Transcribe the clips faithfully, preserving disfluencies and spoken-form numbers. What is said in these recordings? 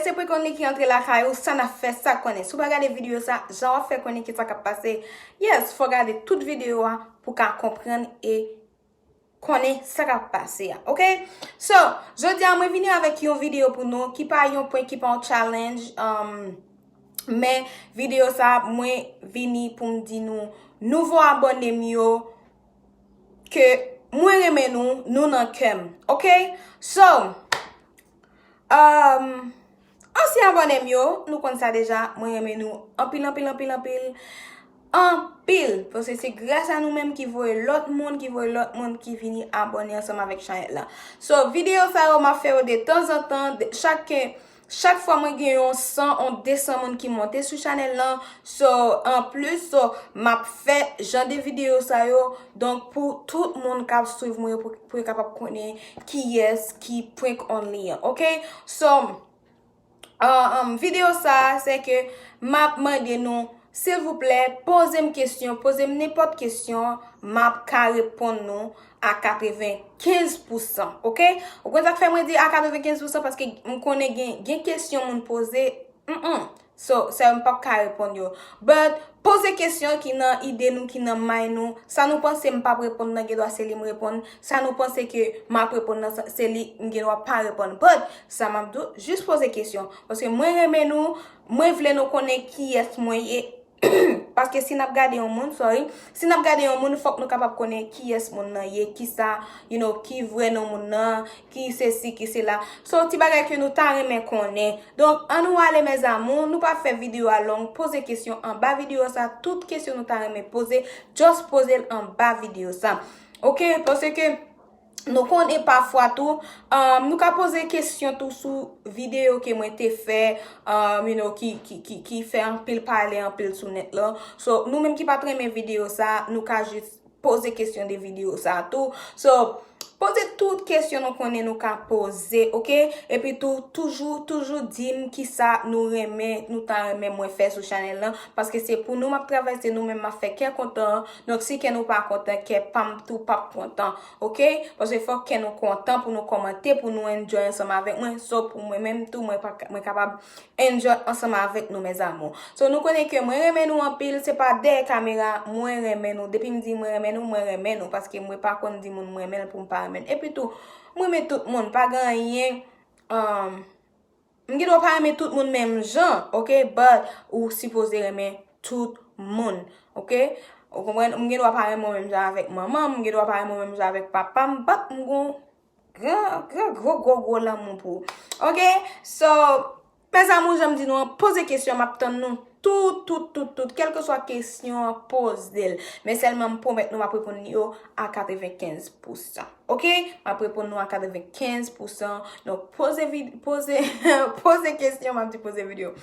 Se prank only ki antre lakay ou, sa n ap fè, sa konnen. Si w pa gade videyo sa, jan w ap fè konnen ki sa k ap pase. Yes, fò gade tout videyo a pou ka konprann e konnen sa k ap pase a, ok? So, jodi a mwen vini avèk yon videyo pou nou ki pa yon prank, ki pa yon challenge, um, men videyo sa mwen vini pou m di nou nouvo abòne m yo ke mwen renmen nou, nou nan kè m, ok? So, um, ansyen abòne m yo, nou konn sa deja, mwen renmen nou anpil, anpil, anpil, anpil, anpil. Paske se gras a nou menm ki voye lòt moun, ki voye lòt moun ki vini abòne ansanm avèk chanèl la. So, videyo sa yo, m ap fè yo de tanzantan, de, chak, chak fwa mwen gen yon san, yon de san moun ki monte sou chanèl lan. So, anplis, so, m ap fè jan de videyo sa yo. Donk, pou tout moun k ap swiv mwen yo, pou, pou yo kapab konnen kiyès ki prank only an, ok? So, uh, um, videyo sa a, se ke m ap mande nou, silvouplè, poze m kesyon, poze m nenpòt kesyon, m ap ka reponn nou a katrevenkenz pousan, ok? Ou konn sa k fè mwen di a katrevenkenz pousan, paske m konnen gen, gen kesyon moun poze, mm, mm. So, sa yo m p ap ka reponn yo. But, poze kesyon ki nan ide nou, ki nan may nou. Sa nou panse m p ap reponn nan, gen dwa se li m reponn. Sa nou panse ke m ap reponn nan, se li m gen dwa pa reponn. But, sa m ap di w, jis poze kesyon. Paske mwen renmen nou, mwen vle nou konnen kiyès mwen ye. Paske si n ap gade yon moun, sorry, si n ap gade yon moun, fòk nou kapab konnen kiyès moun nan ye, kisa, you know, ki vrè non moun nan, ki sesi, ki sela. So, ti bagay ke nou ta renmen konnen. Donk, ann nou ale, mes amours, nou pa fè videyo a long, poze kesyon anba videyo sa, tout kesyon nou ta renmen poze, just poze l anba videyo sa. Ok, paske nou konnen pafwa tou, um, nou ka poze kesyon tou sou videyo ke mwen te fè, um, you know, ki, ki, ki, ki fè anpil pale, anpil sou nèt lan. So, nou menm ki pa t renmen videyo sa, nou ka jis poze kesyon de videyo sa tou. So, poze tout kesyon nou konnen nou ka poze, ok? Epi tou, toujou, toujou di m kisa nou renmen, nou ta renmen mwen fè sou chanèl lan, paske se pou nou m ap travay, se nou menm m ap fè kè kontan. Donk, si kè nou pa kontan, kè pa m tou p ap kontan, ok? Paske fòk kè nou kontan pou nou kòmante, pou nou enjoy ansanm avèk mwen. So, pou mwen menm tou, mwen pa ka, mwen kapab enjoy ansanm avèk nou, mes amours. So, nou konnen ke mwen renmen nou anpil, se pa dèyè kamera, mwen renmen nou. Depi m di mwen renmen nou, mwen renmen nou, paske mwen pa konn di moun mwen renmen l pou m pa renmen l. Epi tou, mwen renmen tout moun, pa gen anyen, um, m gen dwa pa renmen tout moun menm jan, ok? But, ou sipoze renmen tout moun, ok? Ou konprann? M gen dwa pa renmen w menm jan avèk manman m, m gen dwa pa renmen w menm jan avèk papa m, but m gon gran, gran, gwo, gwo, gwo lanmou pou ou. Ok? So, mes amours, jan m di nou an, poze kesyon, m ap tann nou tout, tout, tout, tout. Kèlkeswa kesyon an, poze l. Men sèlman m pwomèt nou m ap reponn yo a katrevenkenz pousan. Ok? M ap reponn nou a katrevenkenz pousan. Donk, poze vid-, poze, poze kesyon, m ap di poze videyo.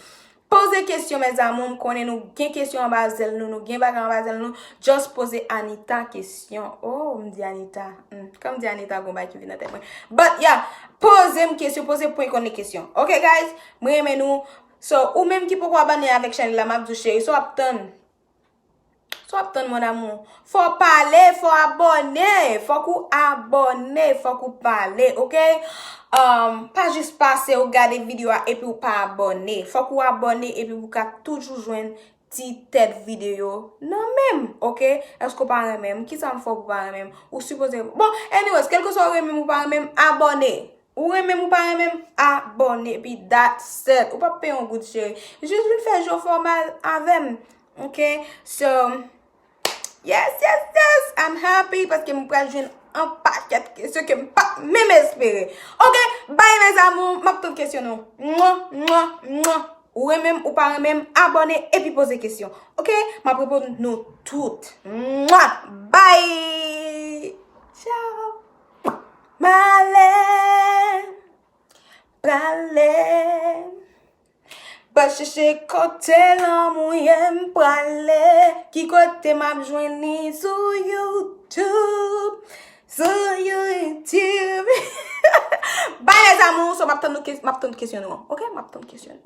Poze kesyon, mes amours, m konnen nou gen kesyon anba zèl nou, nou gen bagay anba zèl nou. Just poze Anita kesyon. Oh, m di Anita. Hmm, kan m di Anita, gon bagay ki vin nan tèt mwen. But, yeah, poze m kesyon, poze prank only kesyon. Ok, guys? Mwen renmen nou. So, ou menm ki poko abòne avèk chanèl la, m ap di w cheri, so w ap tann. So w ap tann, mon amour. Fò w pale, fò w abòne. Fòk ou abòne, fòk ou pale, ok? Um, pa jis pase ou gade videyo a epi ou pa abòne. Fòk ou abòne epi ou ka toujou jwenn ti tèt videyo nan men m, ok? Èske w pa renmen m? Kisa m fè w pou w pa renmen m? Ou sipoze, bon, anyways, kèlkeswa ou renmen m ou pa renmen m, abòne. Ou renmen m ou pa renmen m, abòne, epi that's it. Ou p ap peye yon goud, cheri. Jis vin fè je w fè w mal avè m. Ok? So, yes, yes, yes, I'm happy paske m pral jwenn yon pakèt kesyon ke m pa t menm espere. Ok? Bye, mes amours. M ap tann kesyon nou. Mwa, mwa, mwa. Ou renmen m, ou pa renmen m, abòne epi poze kesyon. Ok? M ap reponn nou tout. Mwa! Bye! Ciao! M ale, prale. Pral chèche kote lanmou ye m prale. Ki kote m ap jwenn li? Sou YouTube. Sou YouTube. Bye, mes amours. So, m ap tann nou kes-, m ap tann kesyon nou an. Ok? M ap tann kesyon.